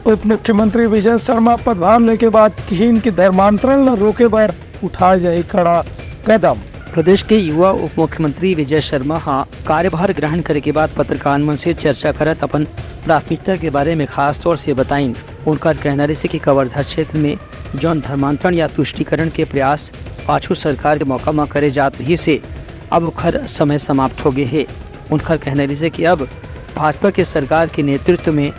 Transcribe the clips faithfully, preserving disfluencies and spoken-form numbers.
उप मुख्यमंत्री विजय शर्मा पदभार लेके बाद किहिन कि धर्मांतरण ल रोके बर उठाए जाही कड़ा कदम। प्रदेश के युवा उप मुख्यमंत्री विजय शर्मा ह कार्यभार ग्रहण करे के बाद पत्रकार मन से चर्चा करत अपन प्राथमिकता के बारे में खास तौर से बताइन। उनकर कहना रहिसे कि कवर्धा क्षेत्र में जौन धर्मांतरण या तुष्टिकरण के प्रयास पाछू सरकार के मौका म करे जात रहिसे, अब ओखर समय समाप्त हो गे हे। उनकर कहना रहिसे कि अब भाजपा के सरकार के नेतृत्व में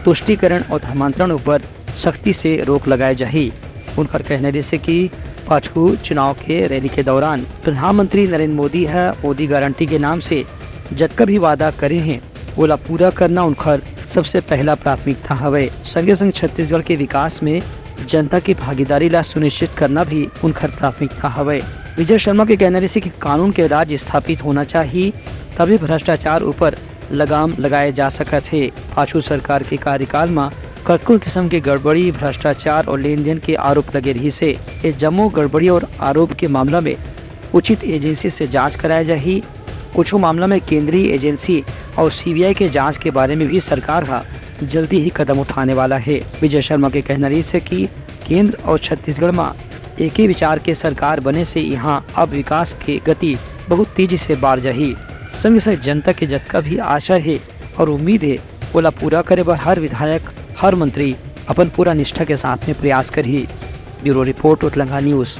तुष्टिकरण और धर्मांतरण ऊपर सख्ती से रोक लगाए जाही। उनकर कहना रहिसे कि पाछू चुनाव के रैली के दौरान प्रधानमंत्री नरेंद्र मोदी ह मोदी गारंटी के नाम से जतका भी वादा करे हे, ओला पूरा करना उनकर सबसे पहला प्राथमिकता हवय। संगे संग छत्तीसगढ़ के विकास में जनता की भागीदारी ला सुनिश्चित करना भी उनकर प्राथमिकता हवय। विजय शर्मा के कहना रहिसे कि कानून के राज स्थापित होना चाहिए, तभी भ्रष्टाचार ऊपर लगाम लगाए जा सकत हे। पाछू सरकार के कार्यकाल म कतको किस्म के गड़बड़ी, भ्रष्टाचार और लेन देन के आरोप लगे रहिसे। ये जम्मो गड़बड़ी और आरोप के मामला में उचित एजेंसी से जांच कराए जाही। कुछ मामला में केंद्रीय एजेंसी और सीबीआई के जांच के बारे में भी सरकार ह जल्दी ही कदम उठाने वाला हे। विजय शर्मा के कहना रहिसे कि केंद्र और छत्तीसगढ़ म एके विचार के सरकार बने से यहाँ अब विकास के गति बहुत तेजी से बाढ़ जाही। संग संग जनता के जतका भी आशा हे और उम्मीद हे, ओला पूरा करे बर हर विधायक, हर मंत्री अपन पूरा निष्ठा के साथ में प्रयास करही। Bureau report, Utlanga news.